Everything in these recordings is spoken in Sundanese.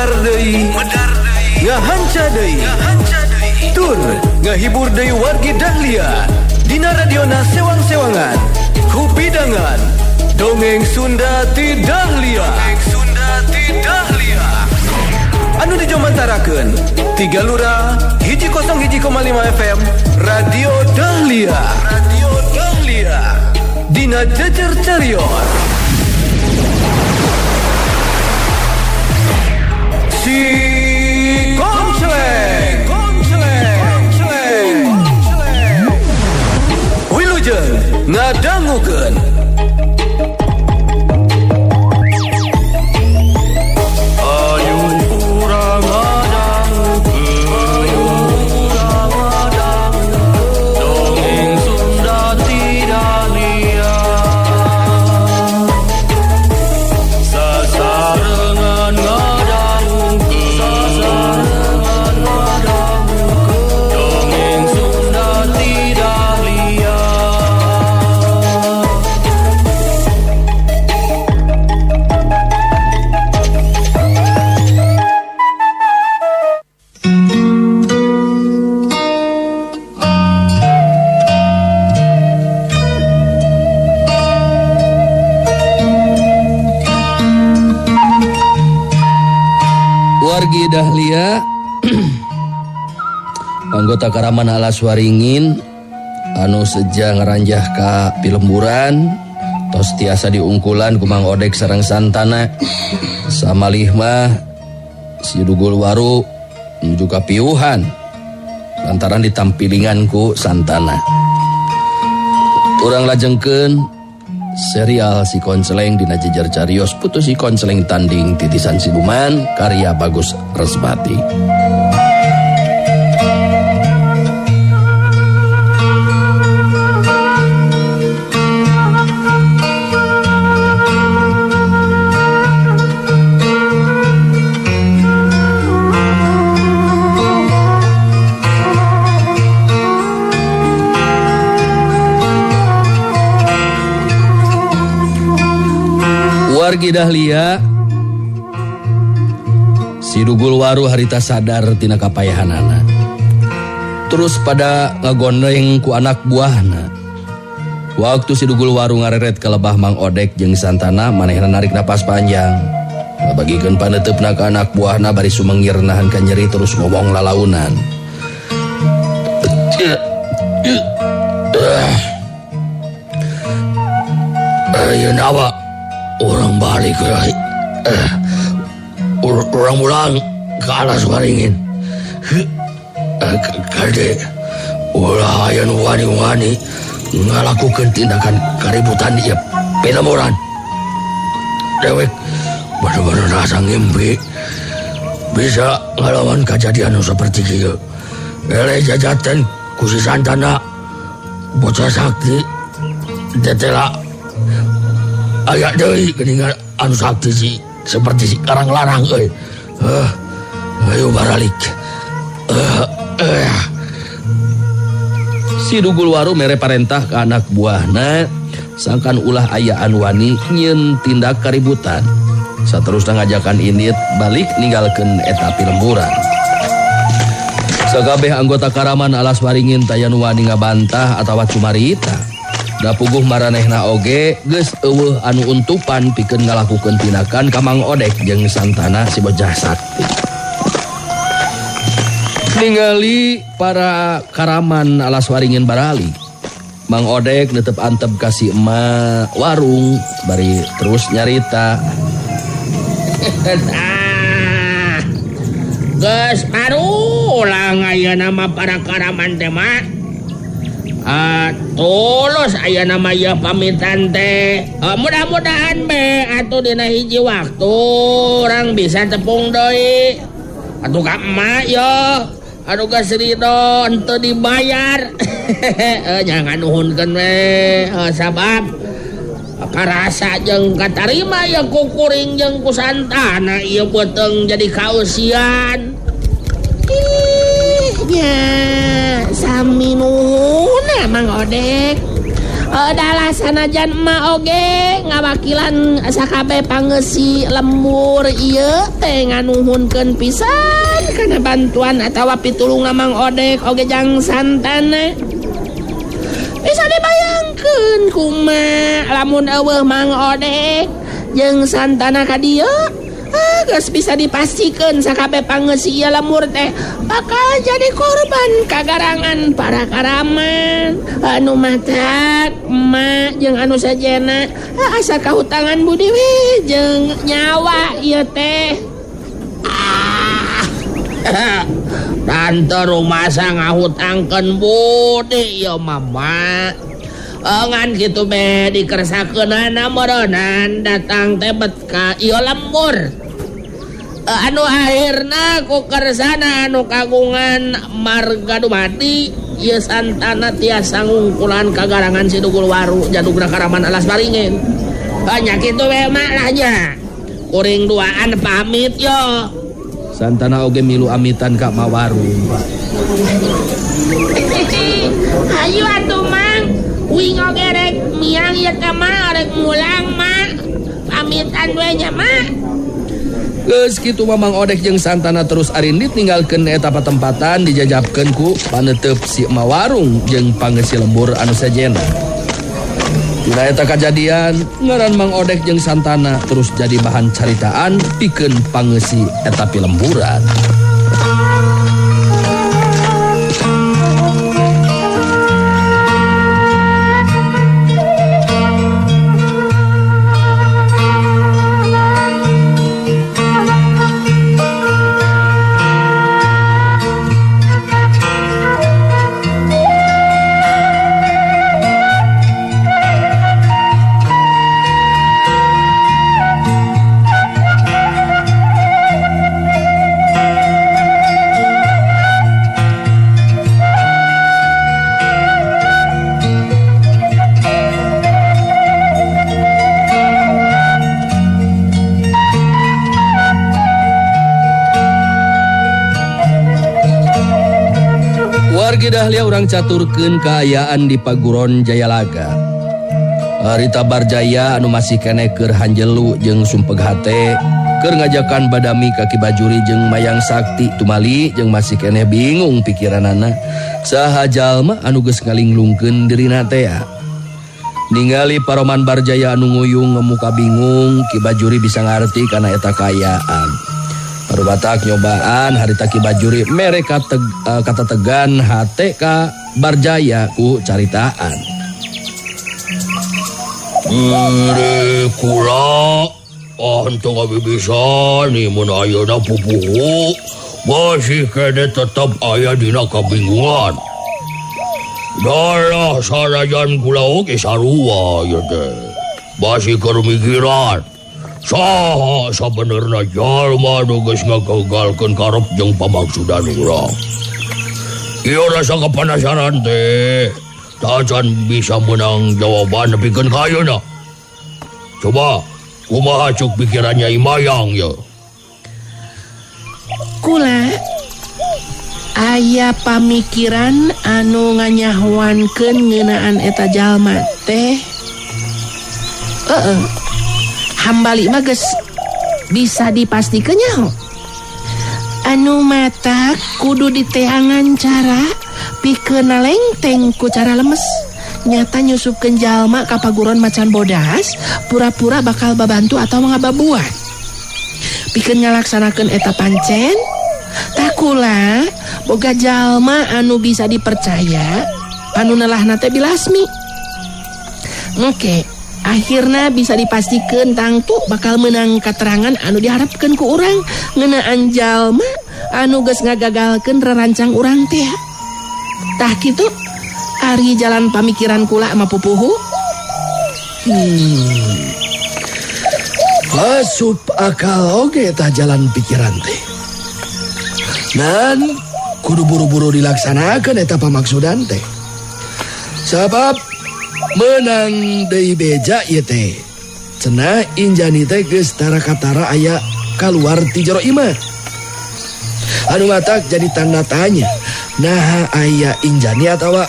Medar deui, ngahanca deui, tur ngahibur deui wargi Dahlia dina radiona sewang-sewangan kupidangan Dongeng Sunda ti Dahlia. Dongeng Sunda ti Dahlia anu dijomantarakeun Tiga Lura 101,5 FM Radio Dahlia. Radio Dahlia dina Jejer Carios Si Konceleng. Konceleng. Wilujeng ngadangukeun. Ayo urang ngadangukeun, ayo urang ngadangukeun, dongeng Sunda ti Dahlia. Sasarengan ngadangukeun, sasarengan ngadangukeun, dongeng Sunda ti Dahlia. Wargi Dahlia, anggota Karaman Alas Waringin anu seja ngaranjah ka pilemburan tos tiasa diungkulan ku Mang Odek sareng Santana samalih mah si Dugul Waru menuju ka piuhan lantaran ditampilingan ku Santana. Urang lajengkeun serial Si Konceleng dina Jejer Carios putu Si Konceleng tanding titisan siluman karya Bagus Resmati. Wargi Dahlia, si Dugul Waru harita sadar tina kapayahanana. Terus pada ngagondeng ku anak buahna. Waktu si Dugul Waru ngareret ka lebah Mang Odek jeung Santana, manehna narik napas panjang. Ngabagikeun paneuteup-na ka anak buahna bari sumengir nahan ka nyeri terus ngomong lalaunan. Ayeuna awak orang balik orang pulang ke Alas Waringin. Kade ulah aya nu wani-wani ngalakukeun tindakan kaributan ieu pilemburan. Dewek bener-bener rasa ngimpi bisa ngalaman kejadian nu seperti kieu. Eleh jajaten ku si Santana bocah sakti tetela aya deui geuningan anu sakti si seperti si karang larang euy. Ayo baralik. Si Dugul Waru mere parentah ka anak buahna sangkan ulah aya anu wani nyieun tindak kaributan. Saterusna ngajakan indit balik ninggalkeun eta pilemburan. Sakabeh anggota Karaman Alas Waringin taya nu wani ngabantah atawa cumarita. Da puguh maranehna oge geus eueuh anu untupan pikeun ngalakukeun tindakan ka Mang Odek jeung Santana si bocah sakti. Ningali para Karaman Alas Waringin baralik, Mang Odek netep antep ka si emak warung bari terus nyarita. Ah, geus marulang ayeuna mah para Karaman teh mah. Tulus aya nama ya pamitan teh. Mudah-mudahan be atuh dina hiji waktu orang bisa tepung deui. Atuh ka emak yo. Aduh geus ridho henteu dibayar. Nya nganuhunkeun we sabab karasa jeung katarima ya ku kuring jeung ku Santana ieu beuteung jadi kausian. Ih nya sami nuhun Mang Odek. Adalah sanajan emak oge ngawakilan sakabeh pangeusi lembur ieu teh nganuhunkeun pisan kana bantuan atawa pitulungna Mang Odek oge jang Santana. Bisa dibayangkeun kumaha lamun eueuh Mang Odek jeung Santana ka dieu? Geus bisa dipastikeun sakabeh pangeusi ieu lembur teh bakal jadi korban kagarangan para karaman anu matak emak jeung anu sajena asa kahutangan budi we jeung nyawa ieu teh. Tante rumasa ngahutangkeun budi ieu mama. Ngan kitu be dikersakeunana meureunnan datang teh bet ka ieu lembur. Anu akhirna ku kersana anu kagungan marga dumadi ieu Santana tiasa ngungkulan kagarangan si Dugul Waru jadugna karaman Alas Waringin. Banyak kitu we mak lah nya. Kuring duaan pamit yo. Santana oge milu amitan ka Mawaru. Hayu atuh Mang, uing oge rek miang ieu teh mah rek mulang mak. Pamitan we nya mak. Geus kitu Mamang Odek jeung Santana terus arindit ninggalkeun eta patempatan dijajabkeun ku panetep si Mawarung jeung pangeusi lembur anu sejena. Dina eta kajadian ngaran Mang Odek jeung Santana terus jadi bahan caritaan pikeun pangeusi eta pilemburan. Wargi Dahlia urang caturkeun kaayaan di Paguron Jayalaga. Harita Barjaya anu masih keneh keur hanjelu jeung sumpeg hate keur ngajakan badami ka Ki Bajuri jeung Mayang Sakti tumali jeung masih keneh bingung pikiranana saha jalma anu geus ngalinglungkeun dirina teh. Ningali paroman Barjaya anu nguyung ngemuka bingung, Ki Bajuri bisa ngarti kana eta kaayaan. Baru batak nyobaan harita Ki Bajuri mere kata tegan hate ka Barjaya ku caritaan. Gede kula antung abi bisa nih mun ayeuna pupuhu masih kene tetep aya dina kabingungan. Dalah sanajan kula oge sarua ieu teh. Masih keur mikiran. Saha sabenerna jalma nu geus ngagagalkeun karep jeung pamaksudan urang. Ieu rasa kapanasaran teh tacan bisa menang jawaban nepikeun ka ayeuna. Coba kumaha cuk pikiran Nyai Mayang ye? Kula aya pamikiran anu nganyahoankeun ngeunaan eta jalma teh. Heeh. Hambali mah geus bisa dipastikeun nyaho. Anu mata kudu diteangan cara pikeun nalengteng ku cara lemes. Nyata nyusupkeun jalma ka Paguron Macan Bodas, pura-pura bakal babantu atau ngababuan. Pikeun ngalaksanakeun eta pancen, takula boga jalma anu bisa dipercaya, anu nelahna teh bilasmi. Oke. Akhirna bisa dipastikan tangtu bakal menang keterangan anu diharapkan ku urang ngeunaan jalma anu geus ngagagalkeun rerancang urang teh. Tah kitu ari jalan pamikiran kula mah pupuhu. Asup akal oge tah jalan pikiran teh. Dan kudu buru-buru dilaksanakeun eta pamaksudan teh. Sabab menang deui beja ieu teh. Cenah Injani teh geus tara katara aya kaluar ti jero imah. Anu matak jadi tanda tanya, naha aya Injani atawa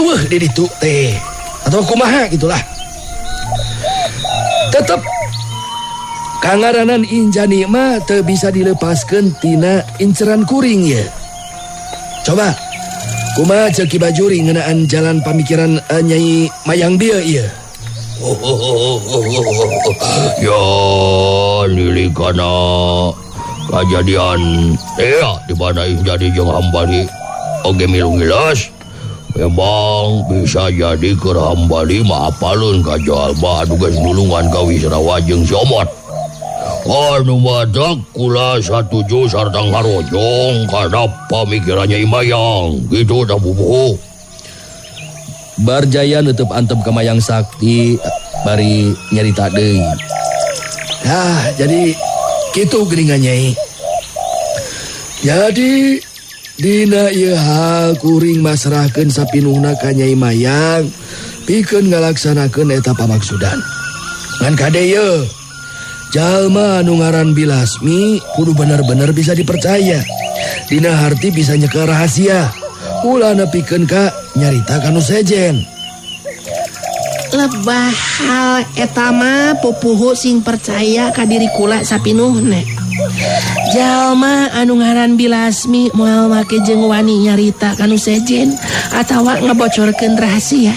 Eueuh di ditu teh atau kumaha gitulah. Tetep kangaranan Injani mah teu bisa dilepaskeun tina inceran kuring ye. Coba kumaha ceuk Ki Bajuri ngeunaan jalan pamikiran Nyai Mayang bieu ieu? Ya nilikana kajadian teh di mana Injani jeung Hambali oge milu ngilas. Memang bisa jadi keur Hambali mah apaleun ka jalma anu geus nulungan ka Wisrawa jeung si Omot. Anu matak kula satuju sarta ngarojong kana pamikiran Nyai Mayang gitu da bubuhu. Barjaya nutup antep ka Mayang Sakti bari nyarita deui. Nah, jadi kitu geuningan Nyai. Jadi dina ieu hal kuring masrahkeun sapinuhna ka Nyai Mayang pikeun ngalaksanakeun eta pamaksudan. Ngan kade ye, jalma anu ngaran Bilasmi kudu bener-bener bisa dipercaya. Dina harti bisa nyekel rahasia. Ulah nepikeun ka nyarita kanu sejen. Lebah hal eta mah pupuhu sing percaya ka diri kula sapinuhna. Jalma anu ngaran Bilasmi moal make jeung wani nyarita kanu sejen atawa ngebocorkeun rahasia.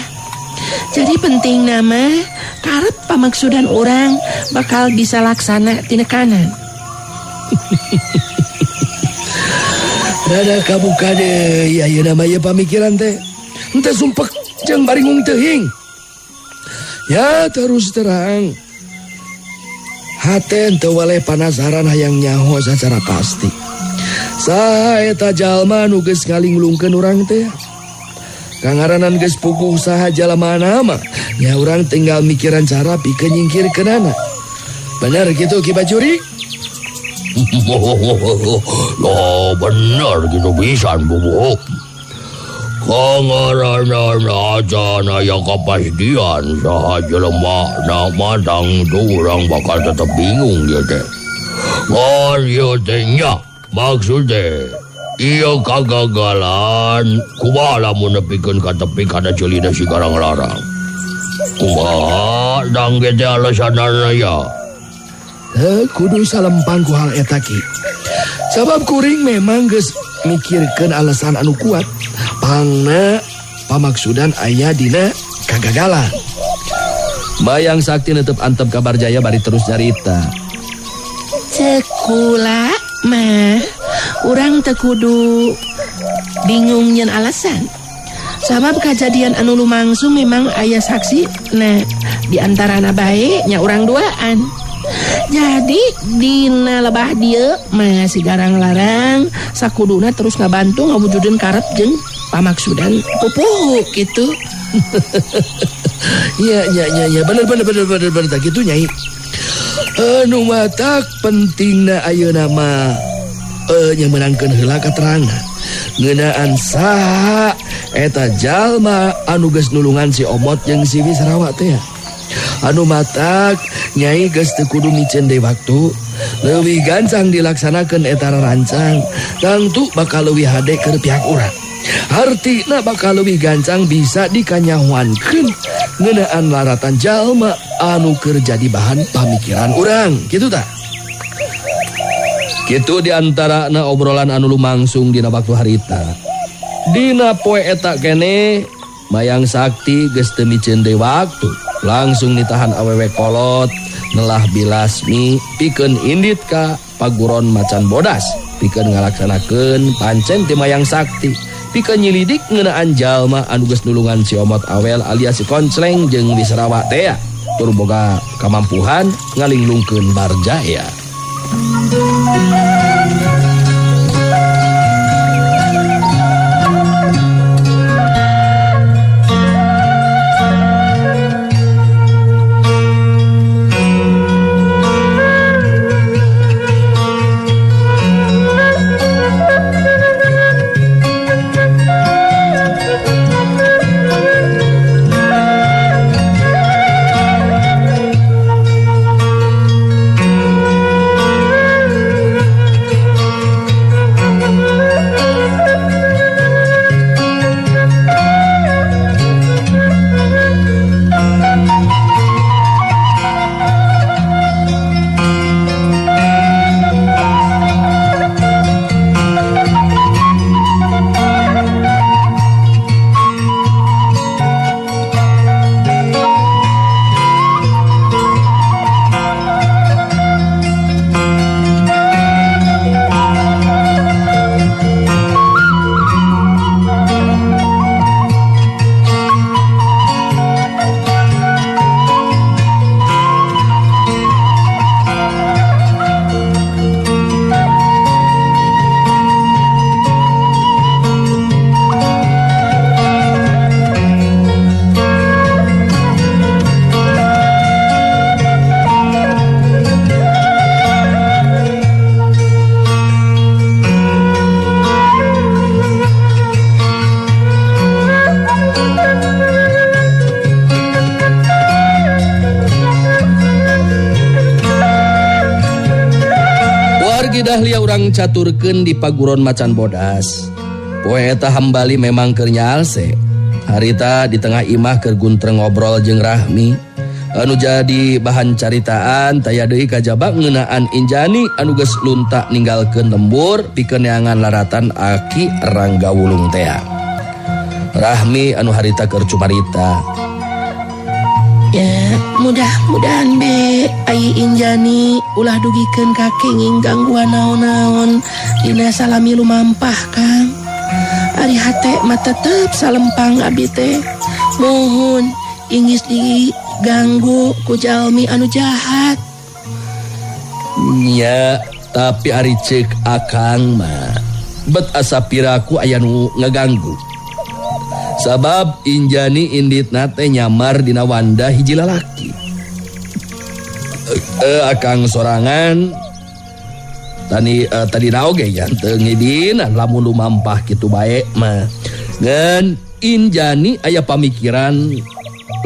Jadi penting nama karep pamaksudan urang bakal bisa laksana tinekanan. Rada kabuka deui ayeuna mah ieu pamikiran teh. Henteu sumpek jeung baringung teuing. Ya terus terang hate teu waleh panasaran hayang nyaho sacara pasti. Saha eta jalma nu geus ngalinglungkeun urang teh? Kangaranan geus puguh saha jalmana mah, nya urang tinggal mikiran cara pikeun nyingkirkeunana. Bener gitu Ki Bajuri? Ya bener gitu pisan bubu. Kangaranan acan aya kapastian saha jelema na matang tu urang bakal tetep bingung ieu teh. Ngan ieu teh nya maksud teh ieu kagagalan kumaha lamun nepikeun ka tepi kana ceulina si Garang Larang. Kumaha dang ge teh alasanana ya? Kudu salempang ku hal eta Ki. Sabab kuring memang geus mikirkeun alasan anu kuat. Pangna pamaksudan aya dina kagagalan. Mayang Sakti netep antep ka Barjaya bari terus nyarita. Ceuk kula mah urang teu kudu bingung nyen alasan. Sabab kajadian anu lumangsung memang aya saksi nah di antarana bae nya urang duaan. Jadi dina lebah dieu mah si Garang Larang sakuduna terus ngabantu ngawujudkeun karep jeung pamaksudan pupuhu gitu. Ya ya ya ya bener bener bener bener bener tak kitu Nyai. Anu matak pentingna ayeuna mah nya meunangkeun heula katerangan ngeunaan saha eta jalma anu geus nulungan si Omot jeung si Wisrawa teh. Anu matak Nyai geus teu kudu miceun deui waktu, leuwih gancang dilaksanakeun eta rarancang, tangtu bakal leuwih hade keur pihak urang. Hartina bakal leuwih gancang bisa dikanyahoankeun ngeunaan laratan jalma anu keur jadi bahan pamikiran urang, kitu tah. Kitu diantarana obrolan anu lumangsung dina waktu harita. Dina poe eta kene Mayang Sakti geus teu miceun deui waktu, langsung ditahan awewe kolot nelah Bilasmi pikeun indit ka paguron macan bodas pikeun ngalaksanakeun pancen ti Mayang Sakti pikeun nyilidik ngeunaan jalma anu geus nulungan si Omot Awel alias si Koncleng jeung Wisrawa tea tur boga kamampuhan ngalinglungkeun Barjaya. Wargi Dahlia urang caturkeun di paguron Macan Bodas. Poe eta Hambali memang keur nyalse. Harita di tengah imah keur guntreng ngobrol jeung Rahmi. Anu jadi bahan caritaan taya deui kajaba ngeunaan Injani anu geus lunta ninggalkeun lembur pikeun neangan laratan Aki Rangga Wulung tea. Rahmi anu harita keur cumarita. Ya, mudah-mudahan be ai Injani ulah dugikeun ka kenging gangguan naon-naon dina salami lumampah Kang. Ari hate mah tetep salempang abi teh. Muhun ingis diganggu ku jalmi anu jahat. Nya, tapi ari ceuk akang mah bet asa piraku aya nu ngaganggu. Sabab Injani inditna teh nyamar dina wanda hiji lalaki. Akang sorangan tani tadi naoge nya teu ngidinan lamun lumampah kitu bae mah. Ngan Injani aya pamikiran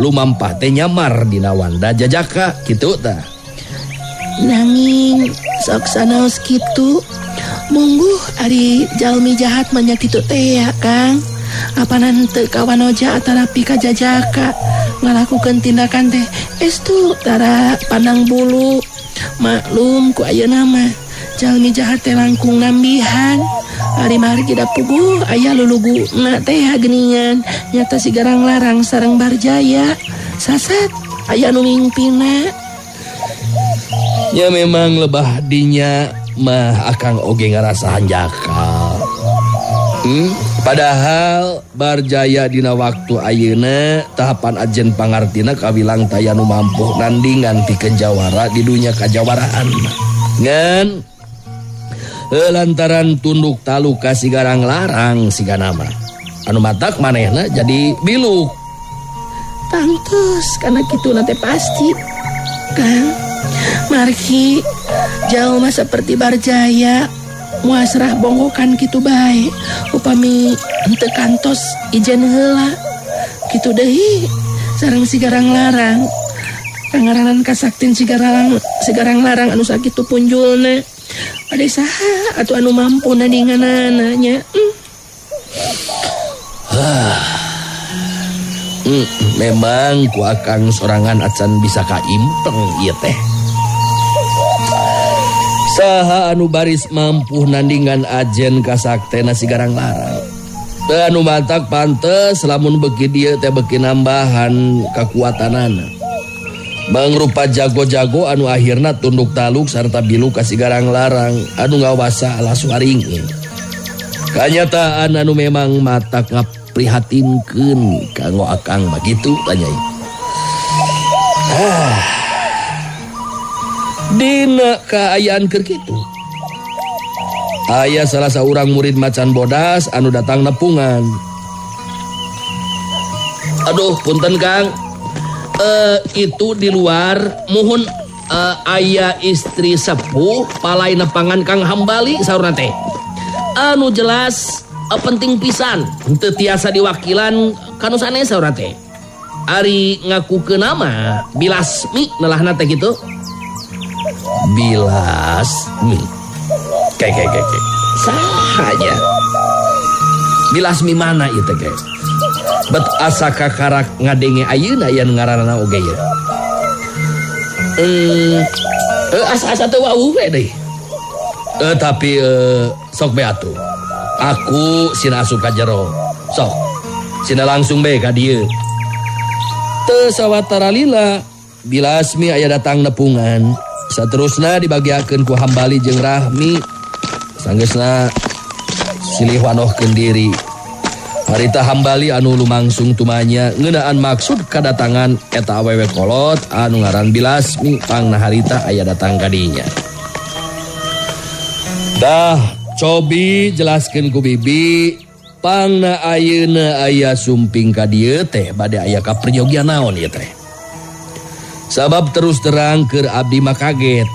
lumampah teh nyamar dina wanda jajaka kitu tah. Nanging sok sanaos kitu mungguh ari jalmi jahat mah nya kitu teh ya Kang. Apanan teu kawanoja atanapi kajajaka ngalakukeun tindakan teh estu tara pandang bulu. Maklum ku ayeuna mah jalmi jahat teh langkung nambihan. Ari margi da puguh aya luluguna teh geuningan nyata si Garang Larang sareng Barjaya sasat aya nu mingpina. Ya memang lebah dinya mah akang oge ngarasa hanjakal. Padahal Barjaya dina waktu ayeuna tahapan ajen pangartina kawilang taya nu mampu nandingan pikeun jawara di dunya kajawaraan. Ngan lantaran tunduk taluk ka si Garang Larang siga nama. Anu matak manehna jadi biluk. Tangtos kana kitu na teh pasti. Kang, margi jauh mah seperti Barjaya muasrah bonggokan kitu bae upami henteu kantos ijen heula kitu deui sareng si Garang Larang. Kangaranan kasaktin si Garang Larang anu sakitu punjulna. Ade saha atuh anu mampu nandinganana nya. Memang ku akang sorangan acan bisa kaimpleng ieu teh. Saha anu baris mampu nandingan ajen kasaktena si Garang Larang. Teu anu matak pantes lamun beuki dieu teh beuki nambahan kakuatanana. Mangrupa jago-jago anu akhirna tunduk taluk sarta biluk ka si Garang Larang anu ngawasa alas waringin. Kanyataan anu memang matak ngaprihatinkeun kanggo akang mah kitu tanyai. Dina kaayaan keur kitu aya salah saurang murid Macan Bodas anu datang nepungan. Aduh punten Kang, itu di luar muhun aya istri sepuh palai nepangan Kang Hambali saurna teh. Anu jelas penting pisan henteu tiasa diwakilan kanu sanes saurna teh. Ari ngakukeun nama Bilasmi nelahna teh kitu. Bilasmi. Ke. Saha nya? Bilasmi mana ieu teh, guys? Bet asa kakarak ngadenge ayeuna yen ngaranna oge ye. Asa-asa teu wawuh we deui. Tapi sok be atuh. Aku sina asup ka jero. Sok. Sina langsung be ka dieu. Teu sawatara lila Bilasmi aya datang nepungan. Saterusna dibagiakeun ku Hambali jeung Rahmi. Sanggeusna silih wanohkeun diri. Harita Hambali anu lumangsung tumanya ngeunaan maksud kadatangan eta awewe kolot anu ngaran Bilasmi pangna harita aya datang ka dinya. Dah cobi jelaskeun ku bibi pangna ayeuna aya sumping ka dieu teh bade aya kaperyogian naon ieu teh. Sabab terus terang keur abdi mah kaget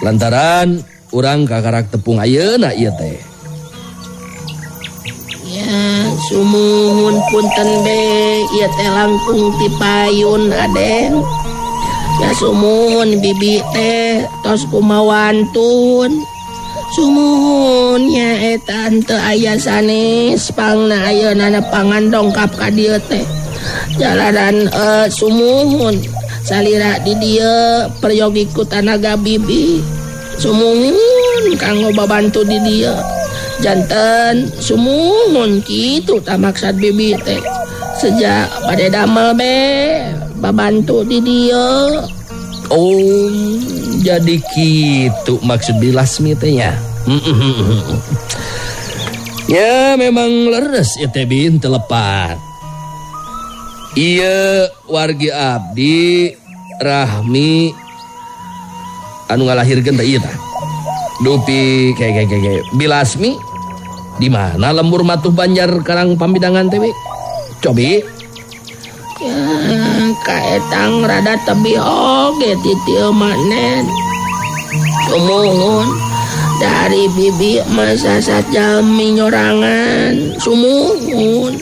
lantaran urang kakarak tepung ayeuna ieu teh. Ya sumuhun punten be ieu teh langkung ti payun Aden. Ya sumuhun bibi teh tos kumawantun. Sumuhun nya eta henteu aya sanes pangna ayeuna nepangan dongkap ka dieu teh. Jalaran sumuhun salira di dieu peryogi ku tanaga bibi. Sumuhun kanggo babantu di dieu. Janten sumuhun kitu tah maksad bibi teh. Sejak bade damel be babantu di dieu. Oh, jadi kitu maksud Bilasmi teh nya. Ya memang leres ieu teh bin teu lepat. Ieu wargi abdi Rahmi anu ngalahirkeun teh ieu tah. Dupi kayak Bilasmi di mana lembur matuh Banjar Karang Pamidangan teh bi? Cobi. Ya kaetang rada tebih oge ti dieu mah nen. Sumuhun dari bibi mah sasat jalmi nyorangan sumuhun.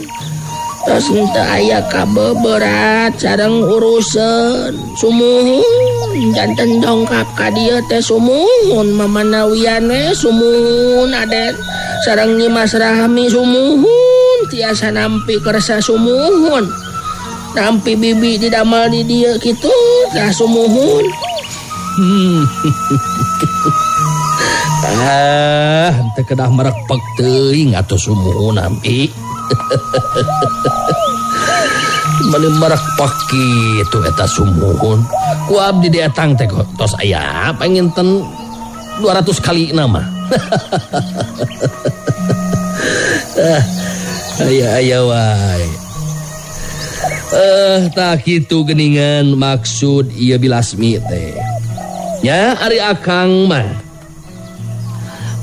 Tos henteu aya kabeberat sareng uruseun sumuhun janten dongkap ka dieu teh sumuhun mamanawian we sumuhun aden sareng Nyimas Rahmi sumuhun tiasa nampi kersa sumuhun nampi bibi didamel di dieu kitu tah sumuhun. Ah, teu kedah merekpek teuing atuh sumuhun ampi. Mani merekpek kitu eta sumuhun. Ku abdi dietang teh tos aya panginten 200 kali nama. Aya aya wae. Tak kitu geningan maksud ieu Bilasmi teh. Nya ari akang mah.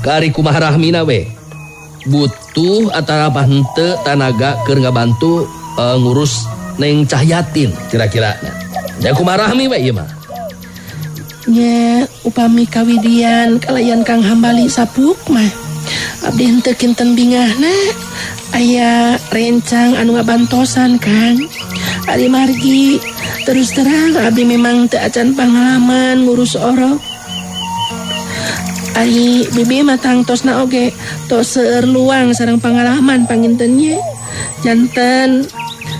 Kari kumaha rahmina we. Butuh atau henteu tanaga keur ngabantu ngurus Neng Cahyatin kira-kira. Nya kumaha rahmi we ieu mah. Nya upami kawidian kalayan Kang Hambali sapuk mah. Abdi henteu kinten bingahna aya rencang anu ngabantosan Kang. Ari margi terus terang abdi memang teu acan pangalaman ngurus orok. Ari bibi mah tangtosna oge tos seueur luang sareng pangalaman panginten nya. Janten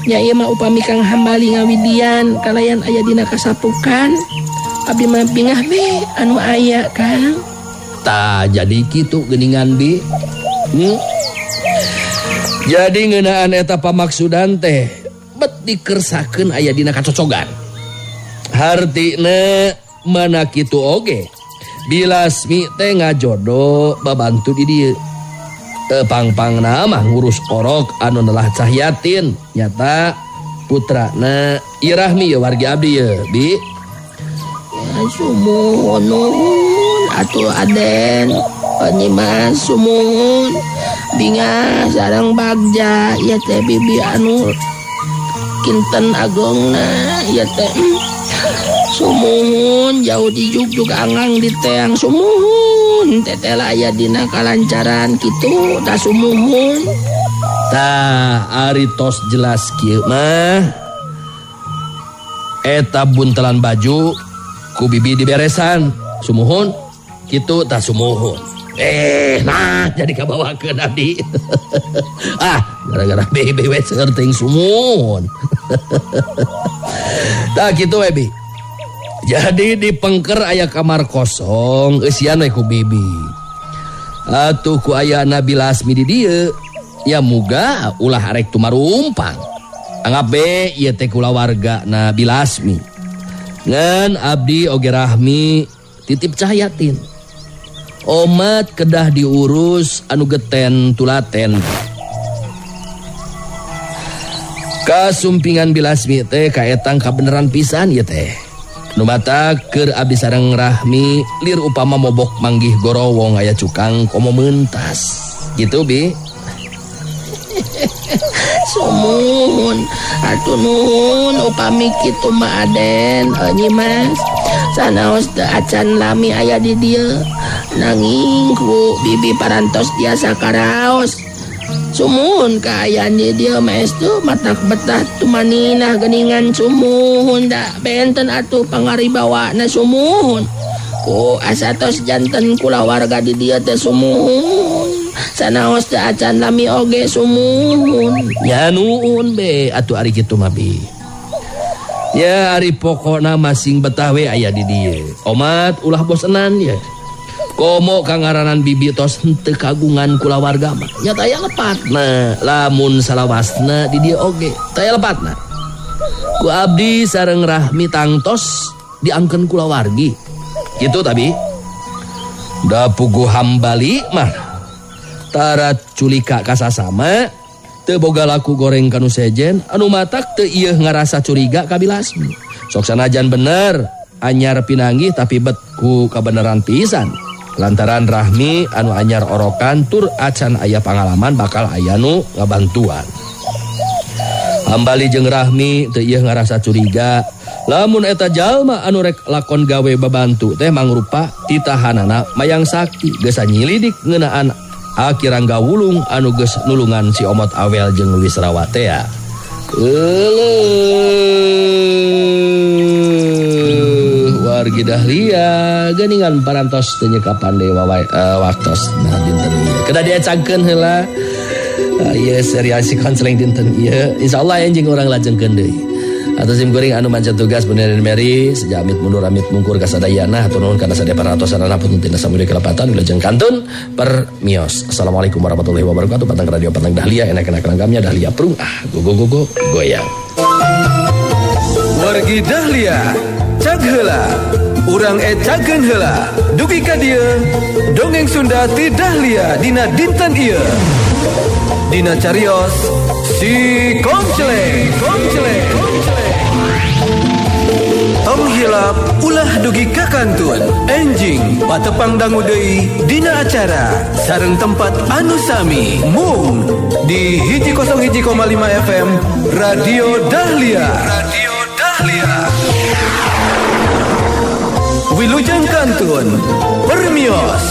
nya ieu mah upami Kang Hambali ngawidian kalayan aya dina kasapukan abdi mah bingah be anu aya Kang. Tah jadi kitu geuningan bi. Jadi ngeunaan eta pamaksudan teh bet dikersakeun aya dina kacocogan. Hartina mana kitu oge. Bilasmi teh ngajodo babantu di dieu. Teu pangpangna mah ngurus orok anu nelah Cahyatin nyata putrana ieu Rahmi ye wargi abdi ye bi. Ya sumuhun nuhun atuh Aden Nyimas sumuhun bingah sareng bagja ieu teh bibi anu kinten agengna ieu teh. Sumuhun jauh dijugjug angang di teang sumuhun teteh aya dina kalancaran kitu tah sumuhun. Tah ari tos jelas kieu mah eta buntelan baju ku bibi diberesan sumuhun kitu tah sumuhun. Nah jadi kabawakeun abdi. Ah gara-gara bibi we seueur teuing sumuhun. Tah kitu we bi. Jadi di pengker aya kamar kosong eusian we ku bibi. Atuh ku ayana Bilasmi di dieu ya muga ulah arek tumarumpang. Anggap be ieu teh kulawarga na Bilasmi. Ngan abdi oge Rahmi titip Cahyatin. Omat kedah diurus anu geten tulaten. Kasumpingan Bilasmi teh kaetang kabeneran pisan ieu teh. Nu matak keur abdi sareng Rahmi lir upama mobok manggih gorowong aya cukang komo mentas. Gitu bi. Sumuhun atuh nuhun upami kitu mah Aden Nyimas sanaos teu acan lami aya di dieu nanging ku bibi parantos tiasa karaos. Sumuhun kaayaan di dieu mah estu matak betah tumaninah geuningan sumuhun da benten atuh pangaribawana sumuhun. Ngaku asa tos janten kulawarga di dieu teh sumuhun. Sanaos teh acan lami oge sumuhun. Nya nuhun be atuh ari kitu mah bi. Ya ari pokona masing betah we aya di dieu. Omat ulah bosenan ya. Komo kangaranan bibi tos henteu kagungan kulawarga mah. Nya taya lepatna lamun salawasna di dieu oge. Taya lepatna. Ku abdi sareng Rahmi tangtos diangkeun kulawargi. Kitu tabi. Da puguh Hambali mah tara culika kasasama teu boga laku goreng kanu sejen anu matak teu ieu ngarasa curiga ka Bilasmi. Sok sanajan bener anyar pinanggih tapi bet ku kabeneran pisan. Lantaran Rahmi anu anyar orokan tur acan aya pangalaman bakal aya nu ngabantuan. Hambali jeung Rahmi teu ieu ngarasa curiga lamun eta jalma anu rek lakon gawe babantu teh mangrupa titahanana mayang sakti geus nyilidik ngeunaan Aki Rangga Wulung anu geus nulungan si Omot Awel jeung Luis Rawatea. Euleuh wargi Dahlia geuningan parantos teu nyekapan deui waktos nah dinten ieu. Kedah diecangkeun heula. Ieu serial si konseling dinten ieu. Insyaallah enjing urang lajengkeun deui. Atau sim kuring anu manca tugas bener Mary sejak amit mundur amit mungkur kasadayana hatur nuhun kana sadaya paratosanana punten tina samudera kelepatan wilujeng kantun permios. Assalamualaikum warahmatullahi wabarakatuh. Patang radio patang Dahlia enak-enak langgamnya Dahlia prung ah go go go go goyang. Wargi Dahlia cag heula urang ecageun heula dugi ka dieu dongeng Sunda ti Dahlia dina dinten ieu. Dina carios si Konceleng Konceleng. Tong hilap ulah dugi ka kantun enjing patepang dangu deui dina acara sareng tempat anu sami mung di 101,5 FM Radio Dahlia. Radio Dahlia. Wilujeng kantun permios.